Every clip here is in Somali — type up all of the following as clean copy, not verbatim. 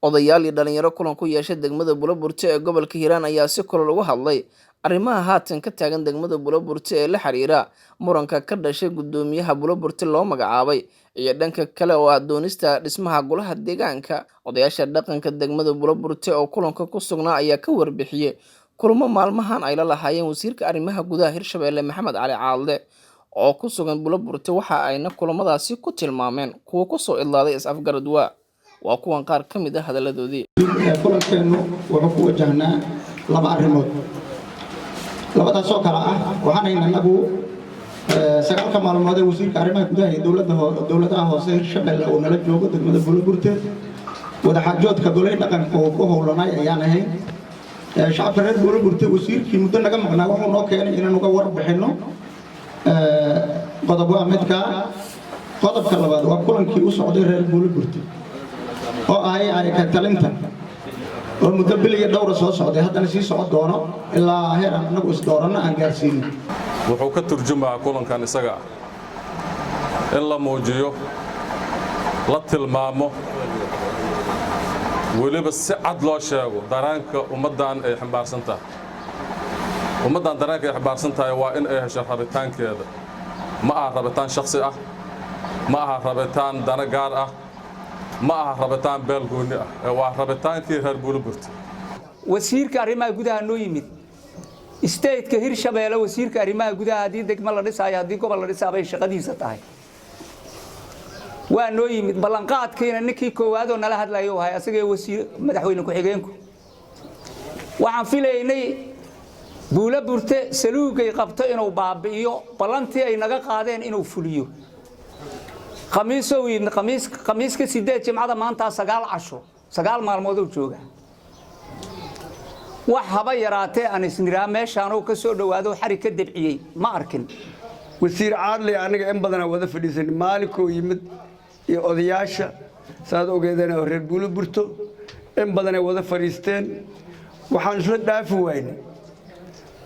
Odayaal iyo dhalinyaro kulan ku yeeshay degmada Buloburte ee gobolka Hiiraan ayaa si kulul uga hadlay arrimaha haatan ka taagan degmada Buloburte ee la xiriira muranka ka dhashay guddoomiyaha Buloburte loo magacaabay iyo dhanka kale oo ah doonista dhismaha golaha deegaanka. Odayaasha dhaqanka degmada Buloburte oo kulanka ku sugnaa ayaa ka warbixiyey kulamo maalmahan ay la lahaayeen wasiirka arrimaha gudaha Hirshabelle Maxamed Cali Caadle oo ku sugan Buloburte, waxa ayna kulamadaasi ku tilmaameen kuwo kusoo idlaaday is-afgarad. Waa kuwan qaar ka mid ah hadalladoodii. Kulankeennu wuxuu ku wajahnaa laba arrimood, labadaasoo kale ah: waxaan hayna anagu 9-ka maalmood ee wasiirka arrimaha gudaha iyo dowladaha hoose Hirshabelle uu nala joogo degmada Buloburte, wadaxaajoodka golay dhaqanka uu ku howlanay ayaan ahayn. Shacabka reer Buloburte, wasiirkii muddo naga maqnaa wuxuu noo keenay inaan uga warbixinno. Qodob waa midkaa. Qodobka labaad waa kulankii u socday reer Buloburte oo ahay ka talinta, oo muddo bil iyo dhowra soo socday, haddana sii socon doono ilaa heer aan anagu isdooranno aan gaarsiino. Wuxuu ka turjumaa kulankan isaga ah in la muujiyo, la tilmaamo, weliba si cad loo sheego dareenka ummaddan ay xambaarsan tahay. Ummaddan dareenka ay xambaarsan tahay waa in ay hesho rabitaankeeda. Ma aha rabitaan shakhsi ah, ma aha rabitaan dano gaar ah, ma aha rabitaan beel goonni ah, ee waa rabitaankii reer Buuloburte. Wasiirka arrimaha gudaha noo yimid stateka Hirshabeelle. Wasiirka arrimaha gudaha, haddii degmo la dhisaayo, haddii gobol la dhisaa bay shaqadiisa tahay. Waa noo yimid. Ballanqaadkiina ninkii koowaadoo nala hadlayo ahay asagee wasiir madaxweyne ku-xigeenku. Waxaan filaynay Buulo Burte saluugay qabto inuu baabi'iyo, ballantii ay naga qaadeen inuu fuliyo. Khamiisow yimid, khamiis, khamiiska 8, jimcada maantaa 9 casho, 9 maalmooduu jooga. Wax haba yaraatee aan isniraa meeshaanuu ka soo dhowaado, xarig ka debciyey ma arkin. Wasiir Caadley aniga in badanaa wada fadhiisan. Maalinkuu yimid iyo odayaasha, saad ogeedeen, oo reer Buulo Burto in badanay wada fadhiisteen. Waxaan isla dhaafi waynay: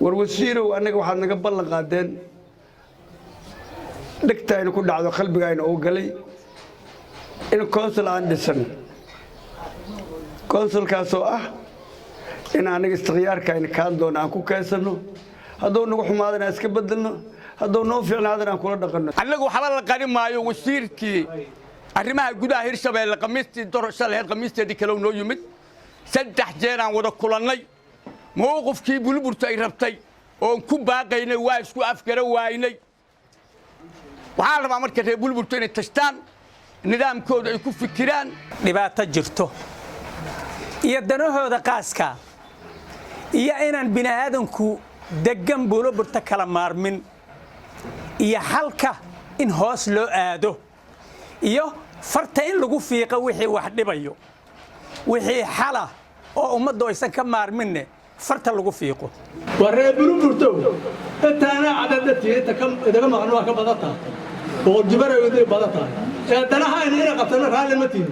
war wasiirow, annaga waxaad naga ballan qaadeen, dhegtaayna ku dhacdo, qalbigaayna uu galay, in council aan dhisan, councilkaasoo ah in aniga istikhyaarkaayna kaan doona aan ku keensanno, hadduu nagu xumaadana aan iska bedelno, hadduu noo fiicnaadana aan kula dhaqanno. Annagu waxba la qari maayo. Wasiirkii arrimaha gudaha Hirshabeelle khamiistii shalaheed, khamiisteedii kale noo yimid. 3 jeeraan wada kulannay. Mowqifkii Buliburtu ay rabtay oon ku baaqaynay waa isku afgara waynay. Waxaa la rabaa marka reer Buliburtu inay tashtaan, nidaamkooda ay ku fikiraan. Dhibaato jirto iyo danahooda qaaska iyo inaan bini aadanku deggan Buuloburta kala maarmin iyo xalka in hoos loo aado iyo farta in lagu fiiqo wixii wax dhibayo, wixii xala oo ummaddu aysan ka maarminne farta lagu fiiqo. Waa reer Buuloburtow, intaana cadadatii inta idaga maqan waa ka badan tahay, 100 jibaray iday badan tahay. Ee danahayna inay qabtana raalli ma tihin.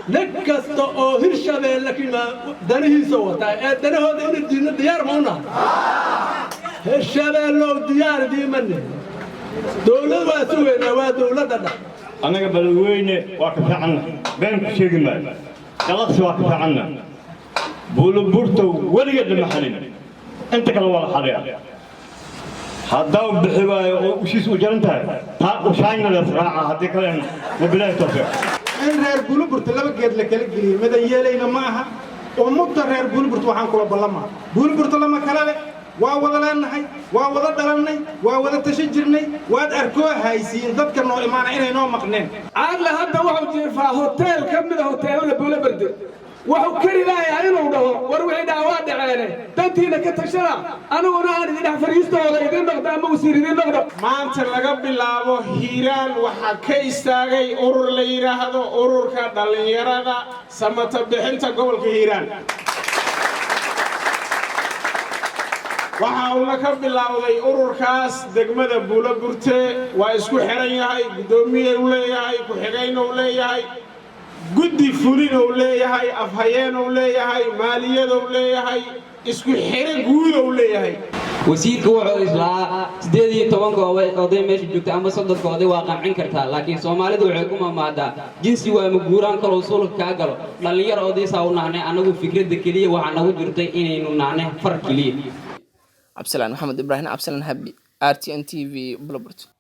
Nin kasta oo Hirshabeelle ka yimaa danihiisa wataa, ee danahooda ina diidno diyaar ma u nahay? Hirshabeellow, diyaar idiimane. Dowlad waa sugaynaa, waa dowladda dhex. Annaga Beledweyne waa ka fiicanna, been ku sheegi maayo. Galaqsi waa ka fiicanna. Buuloburta weligeed lama xalin, inta kale waa la xaliyaa. Haddau bixi waayo oo ushiis u jaran tahay, taa ushaayna lees raaca, haddii kalena wabilaahi tawfiiq. In reer Buuloburta laba geed la kala geliyey midan yeelayna ma aha. Ummadda reer Buuloburta waxaan kula ballamaa: Buuloburta lama kala leh, waa wada leenahay, waa wada dhalannay, waa wada tashan jirnay. Waad arkoo haysiin dadka noo imaana inay noo maqneen. Caadle hadda wuxuu jiifaa hoteel ka mida hoteelada Buulo Berde. Wuxuu kari lahayaa inuu dhaho: war wixii dhaca waa dhaceene, dantiina ka tashada, aniguna aan idin dhex fadhiistooda idiin noqdo ama wasiir idiin noqdo. Maanta laga bilaabo Hiiraan waxaa ka istaagay urur la yidhaahdo Ururka Dhallinyarada Samata Bixinta Gobolka Hiiraan. Waxa uuna ka bilowday ururkaas degmada Buuloburte. Waa isku xihan yahay, guddoomiye u leeyahay, ku-xigayna u leeyahay, guddi fulin uu leeyahay, afhayeen uu leeyahay, maaliyad uu leeyahay, isku xiro guud uu leeyahay. Wasiirka wuxuu islahaa 18-ka oday meesha joogta ama 30-ka oday waa qancin kartaa, laakiin Soomaalidu waxay ku mamaadaa jinsi waa maguuraan kaloo sulka kaa galo. Dhallinyaro odaysaa u nahnay annagu, fikradda keliya waxaa nagu jirtay inaynu nahnay far keliya. Cabdisalaan Maxamed Ibraahim, Cabdisalaan Habi, RTN TV, Buloburti.